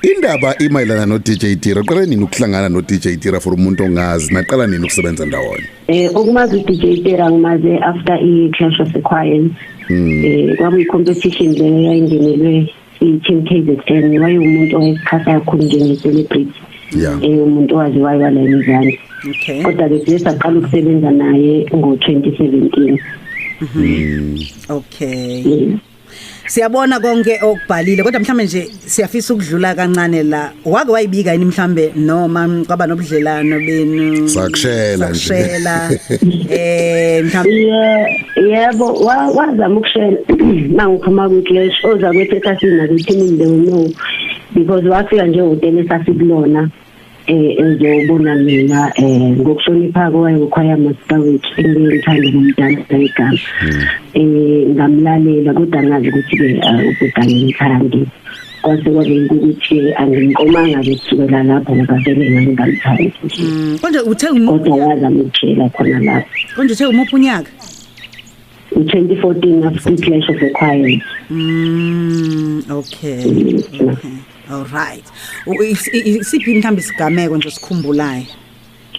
Indaba imayelana no DJ Tira. Uqala nini ukuhlangana no DJ Tira, for umuntu ongazi? Naqala nini ukusebenza ndawonye? Ukumazi uDJ Tira, ngimaze after i Clash of the Choirs. Kwakuyi competition leyo yayingenelwe i-Team KZN. Wayewumuntu owayesikhasa kakhulu njenge celebrity. Umuntu owaziwayo wala eMzansi. Kodwa ke siye saqala ukusebenza naye ngo-2017. Okay. Siyabona konke okubhalile, kodwa mhlambe nje siyafisa ukudlula kancane la. Wake wayibika yini mhlambe, noma kwaba nobudlelano benu? Sakushela nje. Sakushela mhlambe? Yebo, wazama ukushela mangiphuma kwi-clash. Oza kwethu esasinako ethimini, they will know, because wafika nje ehhotela esasikulona ezobona mina. Ngokuhlonipha kwaye ukhwaya master wethu engiyemthanda ngomdala igama, ngamlalela, kodwa ngazi ukuthi ke ubhuda ngimthandi. Kwase kwabe ukuthi angimqomanga ke kusukela lapho, ngoba vele ngangingamthandi. Konje uthe Kodwa wazama ukutshela khona lapho. Konje uthe umuphi unyaka? U-2014, after Clash of the Choirs. Okay, all right. Isiphi mhlambe isigameko nje sikhumbulayo?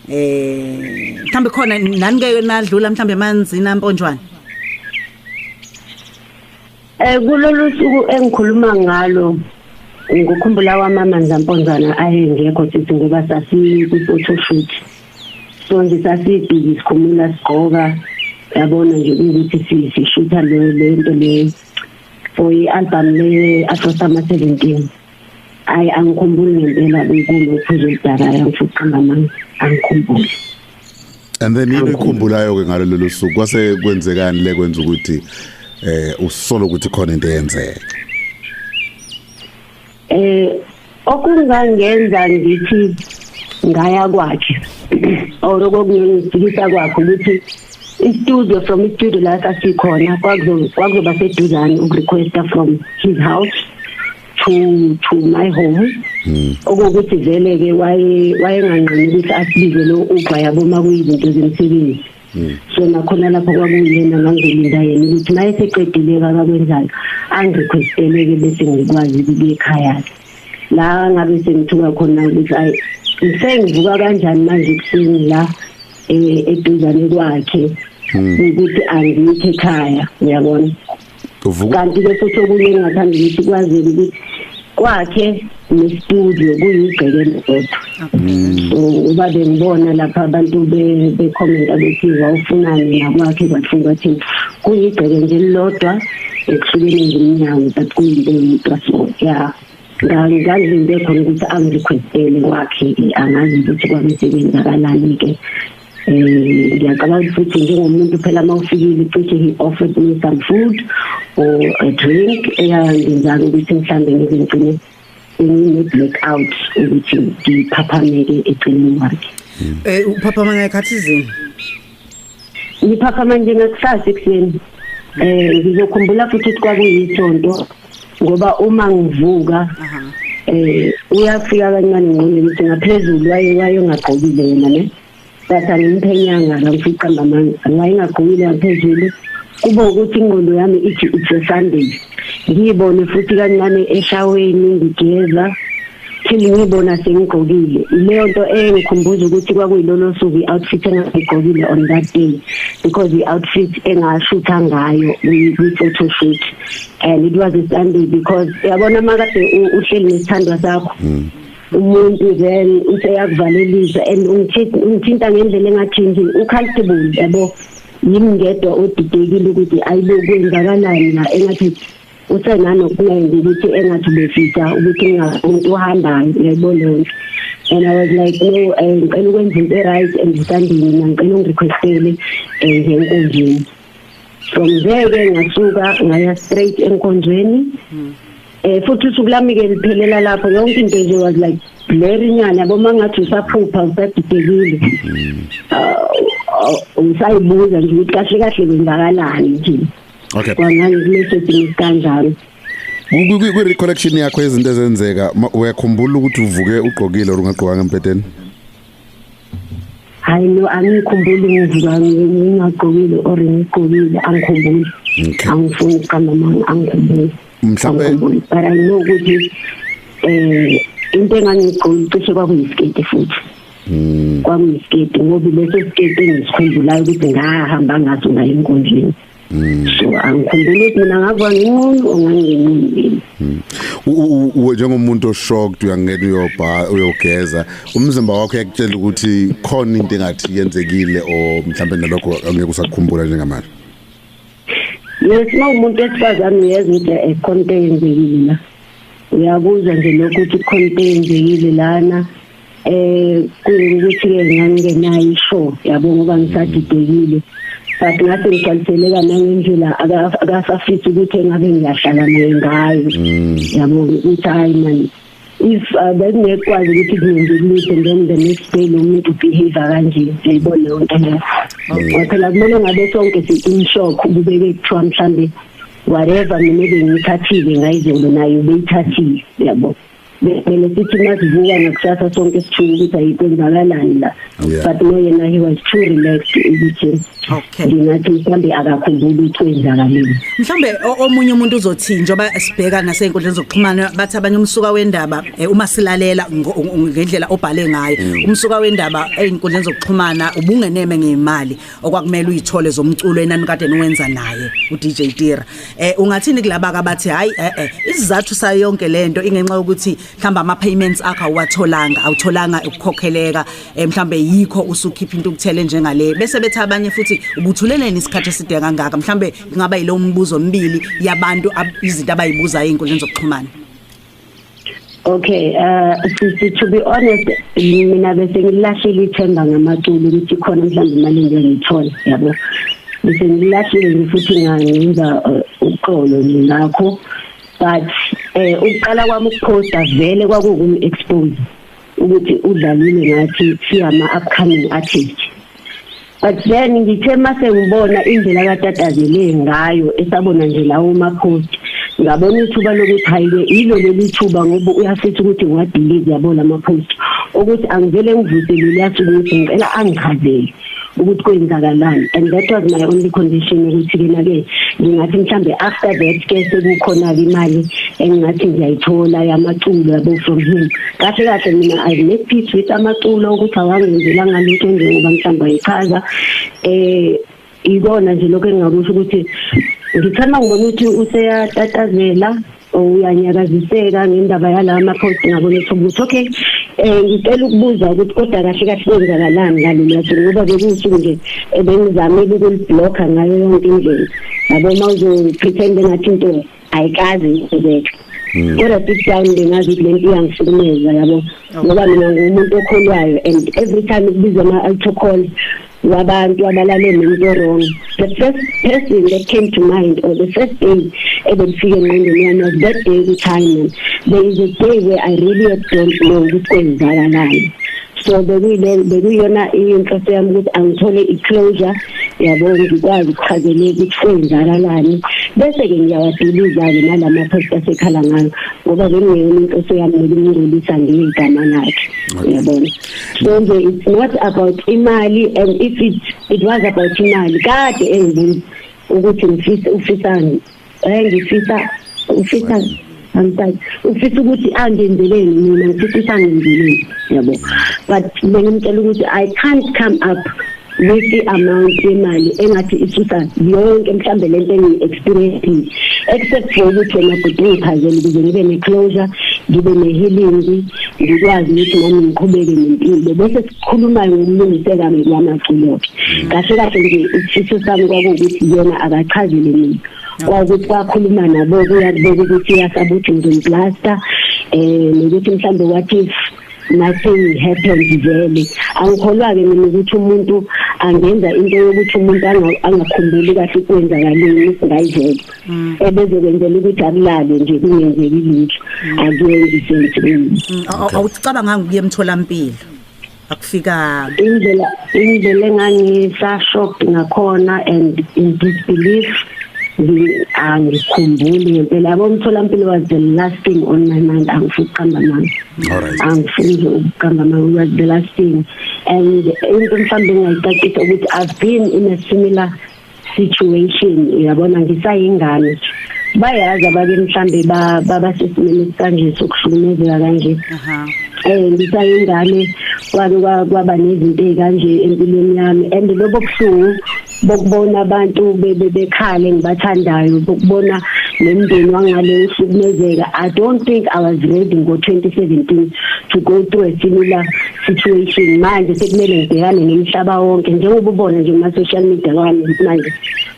Mhlambe khona nani ke nadlula mhlambe emanzini amponjwana? Kulolu suku engikhuluma ngalo, ngikhumbula wamama zamponjwana ayengekho sithi, ngoba sasi ku photo shoot. So nje sasibhizi, sikhumula, sigqoka, yabona nje ukuthi sishutha le nto le for i-album le Afro Summer 17. Ayi, angikhumbuli ngempela kulophuzo oludakayo, ngifuna ukuqamba amanga, angikhumbuli. And then yini ikhumbulayo ke ngalo lolu suku? Kwase kwenzekani le kwenza ukuthi usolo ukuthi khona into eyenzeka? Okungangenza ngithi ngaya kwakhe or okungifikisa kwakhe ukuthi i-studio, from i-studio la sasikhona, kwakuzoba seduzane ukurequesta from his house to my home, okuwukuthi vele ke wayenganqeni ukuthi asibize lo Uber, yabo, uma kuyizinto zemsebenzi. So nakhona lapho kwakuyena ngangizolinda yena ukuthi uma eseqedile akakwenzayo, angirequestele-ke, bese ngikwazi ukuya ekhaya. La ngabe sengithuka khona ukuthi ayi, sengivuka kanjani manje ekuseni la eduzane kwakhe, ukuthi angikho ekhaya, uyabona? Uvuka. Kanti-ke futhi okunye engingathanda ukuthi kwazeke ukuthi kwakhe ne-studio kuyigceke elilodwa. So uba bengibona lapha abantu bekhomenta bethi wawufunani nakwakhe, kwathi kwathini, kuyigceke nje elilodwa, ekuhlukene nje iminyango, but kuyinto eyodwa. So ya, ngangilinde khona ukuthi angirequestele kwakhe-ke. Angazi ukuthi kwabe sekwenzakalani-ke. Ngiyacabanga futhi njengomuntu phela mawufikile, cishe he offered me some food or a drink eyangenza ukuthi mhlambe ngize ngigcine ngine blackout, ukuthi ngiphaphameke eceleni kwakhe. Uphaphama ngekhathi zini? Ngiphaphama nje ngakusasa ekuseni. Ngizokhumbula futhi ukuthi kwakuyisonto, ngoba uma ngivuka uyafika kancane ngqondweni ukuthi ngaphezulu wayengagqokile yena, ne, but angimphenyanga la, ngifica ngamanga, wayengagqokile ngaphezulu. Kube ukuthi ingqondo yami ithi it's a Sunday. Ngiyibone futhi kancane eshaweni ngigeza, till ngibona sengigqokile. Leyo nto engikhumbuza ukuthi kwakuyilolo suku, i-outfit engangigqokile on that day, because i-outfit engashutha ngayo kwi-photo shoot, and it was a Sunday, because yabona makade uhleli nesithandwa sakho, umuntu then useyakuvalelisa and ungithinta ngendlela engathi nje ucomfortable, yabo, yimi ngedwa odidekile ukuthi ayibo, kwenzakalani la, engathi usenanokunengi ukuthi engathi ubefisa ukuthi ngingamuntu ohambayo, uyayibona leyo nto. And I was like, no, ngicela ukwenza into e-right and Sunday, mina ngicela ungirequestele nje enkonzweni. From there ke ngasuka ngaya straight enkonzweni. Futhi usuku lami ke liphelela lapho. Yonke into nje was like blurry nyana, yabo, mangathi usaphupha, usadidekile, usayibuza nje ukuthi kahle kahle kwenzakalani nje. Kwangani kuleso simo kanjalo. Ku recollection yakho yezinto ezenzeka, uyakhumbula ukuthi uvuke ugqokile or ungagqokanga embhedeni? Hayi no, angikhumbuli ngivuka ngingagqokile or ngigqokile, angikhumbuli. Angifuni ukuqamba amanga, angikhumbuli. Mhlambe Angikhumbuli, but I know ukuthi Into engangigqoke cishe kwakuyisiketi futhi. Kwakuyisiketi ngoba leso siketi engisikhumbulayo ukuthi ngahamba ngaso ngaye enkundleni. So angikhumbuli ukuthi mina ngavuka nginqunu onganginqunu. Njengomuntu oshocked, uyangena, uyobha, uyogeza, umzimba wakho uyakutshela ukuthi khona into engathi yenzekile, or mhlawumbe nalokho angeke usakukhumbula njengamanje? Yes, uma umuntu wesifazane uyezwa ukuthi khona into eyenzekile la. Uyakuzwa nje lokho ukuthi khona into eyenzekile lana. Kuyukuthi ke ngangingenayo ishow, yabo, ngoba ngisadidekile. But ngase ngigcwaliseleka nangendlela akasafisa ukuthi engabe ngiyahlala naye ngayo. Yabo, ukuthi hayi man, if bekungekwazi ukuthi kungenzeki lutho and then the next day lo muntu behave kanje, uyayibona leyo nto leyo. Ngoba phela kumele ngabe sonke si-in shock, kubeke kuthiwa mhlambe whatever mina ebengiyithathile ngayizolo naye ubeyithathile, yabo. Kumele sithi masivuka ngakusasa sonke sithuke ukuthi ayikwenzakalani la. But no, yena he was too relaxed ukuthi ngingathi mhlambe akakhumbuli ukuthi kwenzakaleni. Mhlambe omunye umuntu uzothi, njoba sibheka nasey'nkundleni zokuxhumana, bathi abanye umsuka wendaba, uma silalela ngendlela obhale ngayo, umsuka wendaba ey'nkundleni zokuxhumana ubungeneme ngey'mali okwakumele uyithole zomculo enani kade niwenza naye uDJ Tira. Ungathini kulaba abathi hayi, isizathu sayo yonke lento ingenxa yokuthi mhlamba ama payments akho awatholanga, awutholanga ukukhokheleka, mhlambe yikho usukhipha into ukuthele njengale, bese bethi abanye futhi ubuthuleleni isikhathi eside kangaka? Mhlambe kungaba yilo mbuzo omibili yabantu, izinto abayibuzayo ey'nkundleni zokuxhumana. Okay, sisi, to be honest, mina bese ngilahlile ithemba ngamaculo ukuthi khona mhlawumbe imali engiyithola, yabo. Bese ngilahlile nje futhi ngangenza uqolo nje ngakho. But ukuqala kwami ukuposta vele kwakuwukum expose ukuthi udlalile ngathi siyama upcoming artist. But then ngithe mase ngibona indlela katatazele ngayo, esabona nje lawo ma post, ngabona ithuba lokuthi hayi-ke, ilo leli thuba, ngoba uyafisa ukuthi ngiwadelete, yabo, lama post, ukuthi angivele ngivuselele yasuke ukuthi ngicela angichazele ukuthi kwenzakalani. And that was my only condition, ukuthi-ke na-ke ngingathi mhlambe after that ke sekukhona-ke imali engingathi ngiyayithola yamaculo, yabo, from him. Kahle kahle mina I make peace with amaculo, ukuthi awangenzelanga lutho njengoba mhlawumbe ayichaza. Ikona nje lokho engingakusho, ukuthi ngithe uma ngibona ukuthi useyatatazela or uyanyakaziseka ngendaba yalawa ma-post, ngabona ukuthi okay, ngicela ukubuza ukuthi kodwa kahle kahle kwenzakalani ngalolu suku, ngoba bekuwusuku nje ebengizamile ukulibhlokha ngayo yonke indlela, yabo, uma uzopretend engathi into ayikaze yenzeka, kodwa deep down bengazi ukuthi lento iyangihlukumeza, yabo, ngoba mina ngumuntu okholwayo and every time kubizwa ama-altar call wabantu abalale nomuntu wrong, the first person that came to mind or the first day ebelifike engqondweni yami was that day, ukuthi hayi man, there is a day where I really don't know ukuthi kwenzakalani. So bekuyiyona inhloso yami ukuthi angithole i-closure, yabo, ngikwazi ukuchazeleka ukuthi kwenzakalani, bese-ke ngiyawadiliza-ke nalama post asekhala ngayo, ngoba bengingeyona inhloso yami nokumngcolisa ngegama lakhe, uyabona. So nje it's not about imali, and if it was about imali, kade engibuza ukuthi ngifisa, ufisani, ngifisa, ufisa, angisazi ufisa ukuthi angenzeleni, mina ngifisa ukuthi angenzeleni, yabo. But bengimtshela ukuthi I can't come up with the amount yemali engathi isusa yonke mhlambe lento engiyi-experience, except for ukuthi wena bhuti ungichazele ukuze ngibe ne-closure, ngibe ne-healing, ngikwazi ukuthi nami ngiqhubeke nempilo, bese sikhuluma ngokulungiseka kwamaculo-ke. Kahle kahle nje isifiso sami kwakuwukuthi yena akachazele mina. Kwakuthi kwakhuluma nabo, kuyakubeka ukuthi uyasaba ukuthi ngizomblasta, nokuthi mhlambe what if nothing happens vele. Angikholwa-ke mina ukuthi umuntu angenza into yokuthi umuntu angakhumbuli kahle ukwenzakaleni ngayivele, ebezokwenzela ukuthi akulale nje kungenzeki lutho. Akuyenzi sense kimi. Awucabanganga ukuya emtholampilo? Akufikanga? Indlela engangisa-shocked ngakhona and in disbelief, angikhumbuli ngempela, yabo. Umtholampilo was the last thing on my mind. Angifuni ukuqamba amanga. Angifuni nje ukuqamba amanga, was the last thing. And into mhlawumbe engingayicacisa ukuthi I've been in a similar situation, uyabona, ngisayingane. Bayazi abake mhlambe babasesimeni esikanje sokuhlukumezeka kanje. Ngisayingane kwake kwaba nezinto ezikanje empilweni yami, and lobo buhlungu bokubona abantu bekhale ngibathandayo, bokubona nomndeni wangale uhlukumezeka. I don't think I was ready ngo-2017 to go through a similar situation. Manje sekumele ngibhekane nomhlaba wonke, njengoba ubona nje kuma-social media kwami manje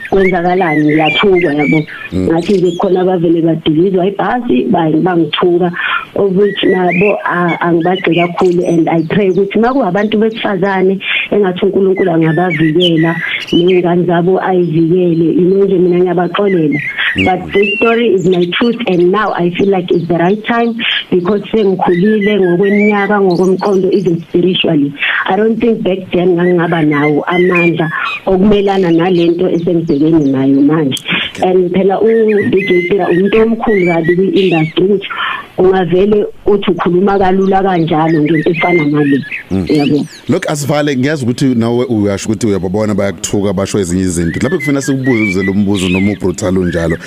kwenzakalani, ngiyathukwa, yabo. Ngathi nje khona abavele badilizwa ibhasi, bangithuka, of which nabo angibagxeki kakhulu, and I pray ukuthi makuwabantu besifazane engathi uNkulunkulu angabavikela ney'ngane zabo ayivikele. Nje mina ngiyabaxolela, but this story is my truth, and now I feel like it's the right time because sengikhulile ngokweminyaka, ngokomqondo, even spiritually. I don't think back then ngangingaba nawo amandla okumelana nalento esengibhekene nayo manje. And phela u-DJ Tira umuntu omkhulu kabi kwi-industry, ukuthi ungavele uthi ukhuluma kalula kanjalo ngento efana nale, yabo. Look, asivale, ngiyazi ukuthi nawe uyasho ukuthi uyababona bayakuthuka, basho ezinye izinto lapho. Kufuna sikubuze lo mbuzo noma ubrutal unjalo.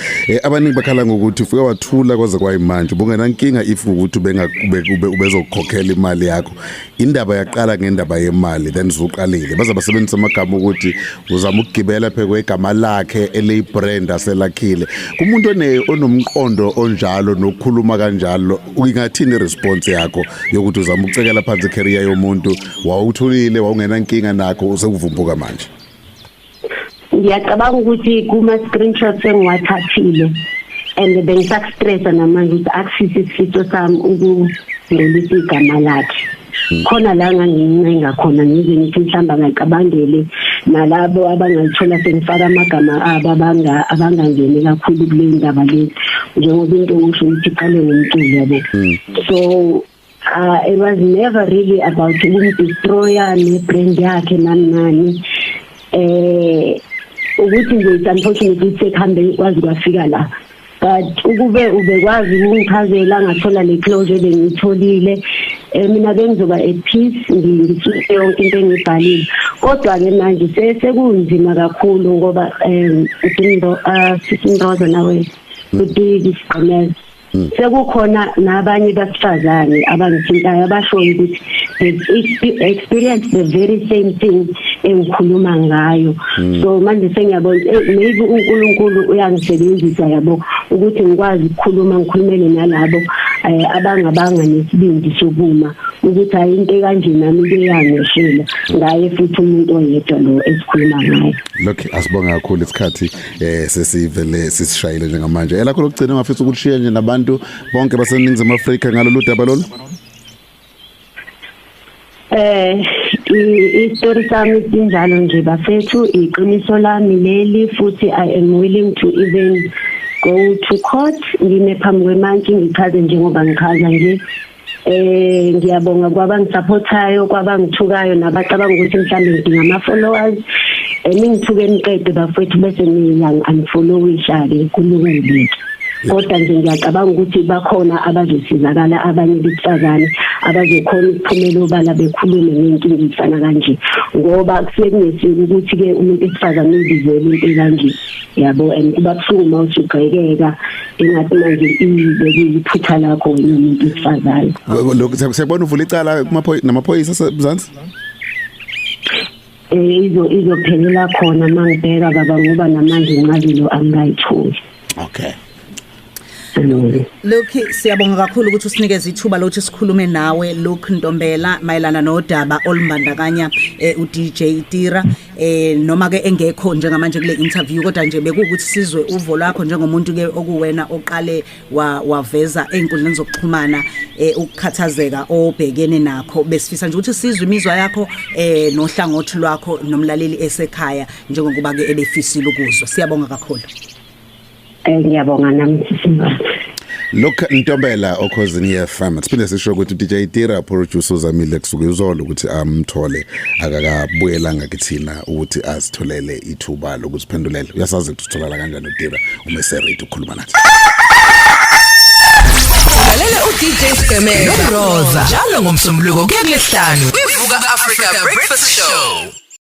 Abaningi bakhala ngokuthi ufike wathula kwaze kwayimanje, bungenankinga if ukuthi ubezokukhokhela imali yakho. Indaba yaqala ngendaba yemali, then uzuqalile baza basebenzisa amagama ukuthi uzama ukugibela phe kwegama lakhe eliyibrand aselakhile. Kumuntu onomqondo onjalo nokukhuluma kanjalo, ingathini response yakho yokuthi uzama ukucekela phansi career yomuntu? Wawuthulile, wawungenankinga nakho, usekuvumbuka manje. Ngiyacabanga ukuthi kuma screenshots engiwathathile, and bengisakustressa namanje ukuthi akusisi isifiso sami ukungcolisa igama lakhe. Khona la ngangincenga khona, ngize ngithi mhlawumbe angacabangele nalabo abangalithola sengifaka amagama abo, abangangeni kakhulu kule ndaba le, njengoba into usho ukuthi iqale ngomculo, yabo. So it was never really about ukumdestroya ne-brand yakhe nani nani. Ukuthi nje it's unfortunate ukuthi sekuhambe kwazi kwafika la, but ukube ubekwazi ukungichazela, ngathola le closure bengiyitholile, mina bengizoba at peace, ngisuse yonke into engibhalile. Kodwa ke manje sekunzima kakhulu ngoba usindo sisindoza nawe uthi isiqhemeza, sekukhona nabanye besifazane abangithintayo abashoyo ukuthi they've experienced the very same thing engikhuluma ngayo. So manje sengiyabona, maybe uNkulunkulu uyangisebenzisa, yabo, ukuthi ngikwazi ukukhuluma, ngikhulumele nalabo abangabanga nesibindi sokuma ukuthi hayi, into kanje nami kuyangehlela ngaye futhi umuntu oyedwa lo esikhuluma ngaye. Look, asibonga kakhulu, isikhathi sesivele sisishayile njengamanje. Elakho lokugcina ongafisa ukushiya nje nabantu bonke baseNingizimu Afrika ngalolu daba lolu? I-story sami sinjalo nje bafethu, iqiniso lami leli, futhi I am willing to even go to court, ngime phambi kwemantshi ngichaze njengoba ngichaza nje. Ngiyabonga kwabangisupportayo, kwabangithukayo, nabacabanga ukuthi mhlawumbe ngidinga ama followers. Ningithuke niqede bafethu, bese niya unfollowisha ke, kulungile. Kodwa nje ngiyacabanga ukuthi bakhona abazosizakala, abanye besifazane abazokhona ukuphumela obala bekhulume ngenkinga ezifana kanje, ngoba kusuke kungesiko ukuthi-ke umuntu wesifazane uzizele into kanje, yabo, and kuba buhlungu uma usugqekeka engathi manje bekuyiphutha lakho wena umuntu wesifazane. Lokhu siyabona, uvula icala namaphoyisa asemzansi? Izophelela khona mangibheka baba, ngoba namanje incazelo angikayitholi. Okay. Look, siyabonga kakhulu ukuthi usinikeze ithuba lokuthi sikhulume nawe, Luke Ntombela, mayelana nodaba olumbandakanya uDJ Tira. Noma ke engekho njengamanje kule interview, kodwa nje bekuwukuthi sizwe uvo lwakho njengomuntu ke okuwena oqale waveza einkundleni zokuxhumana ukukhathazeka obhekene nakho. Besifisa nje ukuthi sizwe imizwa yakho nohlangothi lwakho nomlaleli esekhaya, njengokuba ke ebefisile ukuzwa. Siyabonga kakhulu. Ngiyabonga nami, sisimbani. Look Ntombela, Okhozini FM. Siphinde sisho ukuthi DJ Tira producer uzamile kusuka izolo ukuthi amthole, akakabuyelanga kithina ukuthi asitholele ithuba lokusiphendulela. Uyasazi ukuthi utholala kanjani uTira uma eseready ukukhuluma nathi. Lalela uDJ Sgqemeza Rosa njalo ngoMsombuluko kuya kuLesihlanu kwiVuka Africa Breakfast Show.